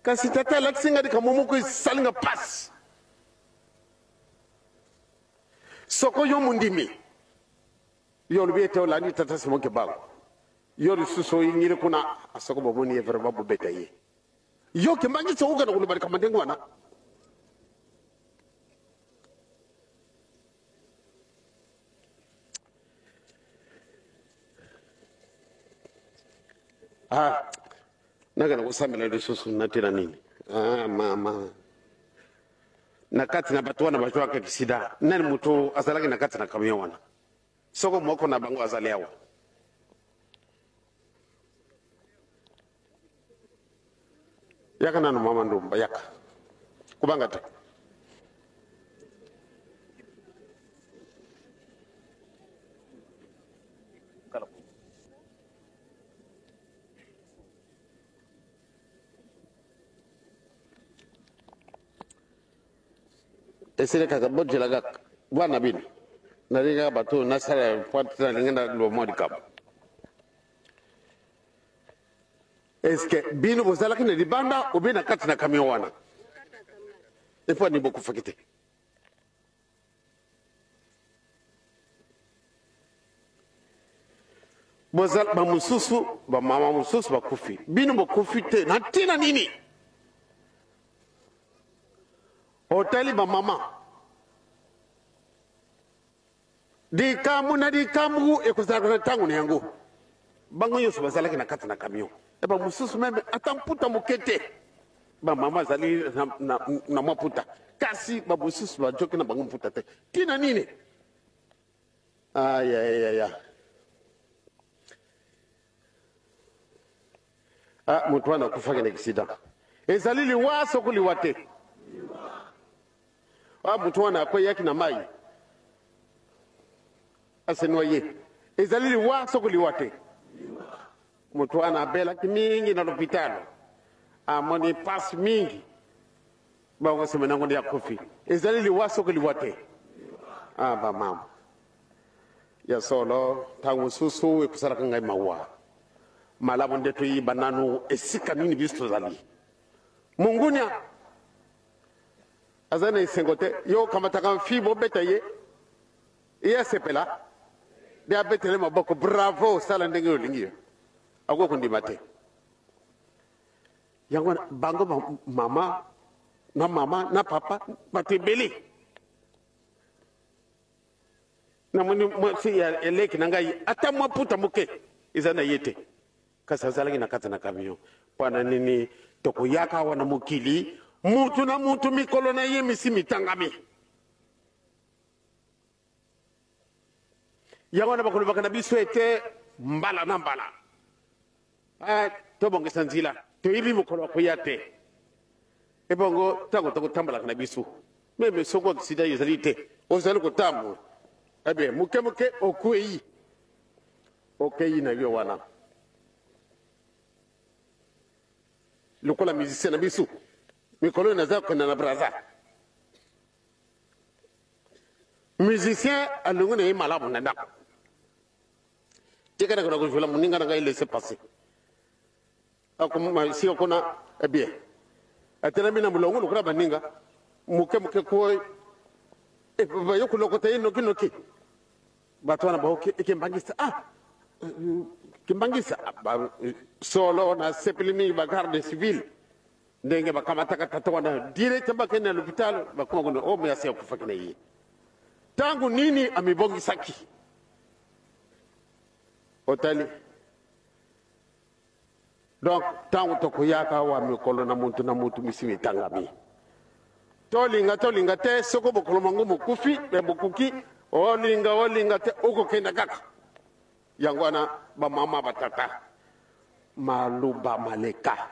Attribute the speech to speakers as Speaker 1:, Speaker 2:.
Speaker 1: Kasi tata alakisi nga likambo moko esali nga mpasi. Soko yo mondimi, yo olobi ete olandi tata Simon Kimbangu, yo lisusu oyingili kuna, soko bomoni ye vraiment bobeta ye. Yo Kimbangu soki okenda koloba likambo ndenge wana, ah nakenda kosambela lisusu na ntina nini? Ah, mama, na kati na bato wana bazwaka kisida, nani moto azalaki na kati na camion wana? Soko moko na bango azali awa. Yaka nanu mama Ndumba, yaka, kubanga te. Esili kaka bojela kaka bwana bino, nalingi kaka bato nasala pointe, nalingi naloba mwa likambo. Eske bino bozalaki na libanda obe na kati na camion wana? Epo ni bokufaki te? Bozala bamosusu, bamama mosusu bakufi, bino bokufi te na ntina nini? Otali bamama, likambo na likambo ekozalaka na ntango na yango. Bango nyonso bazalaki na kati na camion, e bamosusu meme ata mputa moke te. Bamama azali na mwa mputa, kasi bamosusu bajoki na bango mputa te. Ntina nini? Ayayaya, ah, moto wana akufaki na accident, ezali liwa soko liwa te? Ah, moto wana akweyaki na mai, ase noye, ezali liwa soko liwa te? Moto wana abelaki mingi na lopitalo, amoni pasi mingi, bango nsima nango nde akufi, ezali liwa soko liwa te? Ah, bamama, ya solo, ntango mosusu ekosalaka ngai mawa. Malamu nde toyiba nanu esika nini biso tozali. Mongunia aza na esengo te. Yo okamataka mfi, bobeta ye, ye asepela nde abetele maboko, bravo, osala ndenge olingi. Yo akoki kondima te yango wana. Bango mama na mama na papa, bato ebele. Namoni mwasi ya eleki na ngai, ata mwa puta moke eza na ye te, kasi azalaki na kati na camion. Mpo na nini tokoyaka awa na mokili? Mutu na mutu mikolo na ye misi mitangami. Yango wana bakolobaka na biso ete mbala na mbala, ah, tobongisa nzila, toyebi mokolo akoya te. Ebongo ntango tokotambolaka na biso, meme soko aksida ezali te, ozali kotambola ebe moke moke, okwei, okei na yo wana lokola musicien na biso. Mikolo oyo naza kokenda na Braza, musicien alongi na ye malamu na ndako, tika nakona kozwela moninga na ngai laisse passer, akoma esika kuna ebien, atelemi na molongo lokola baninga, moke moke ko baye kolokota ye noki noki. Bato wana baoki ekembangisa, ah, kimbangisa solo. Nasepeli mingi bagarde civile ndenge bakamataka tata wana direct, bakende na l'hôpital, bakoma kuna o moyasi akufaki na ye. Ntango nini amibongisaki? Otali donc ntango tokoyaka awa, mikolo na mutu na mutu misi mitangami. Tolinga tolinga te, soko mokolo mango mokufi mpe mokuki, olinga olinga te, okokenda kaka. Yango wana bamama, batata, maloba maleka.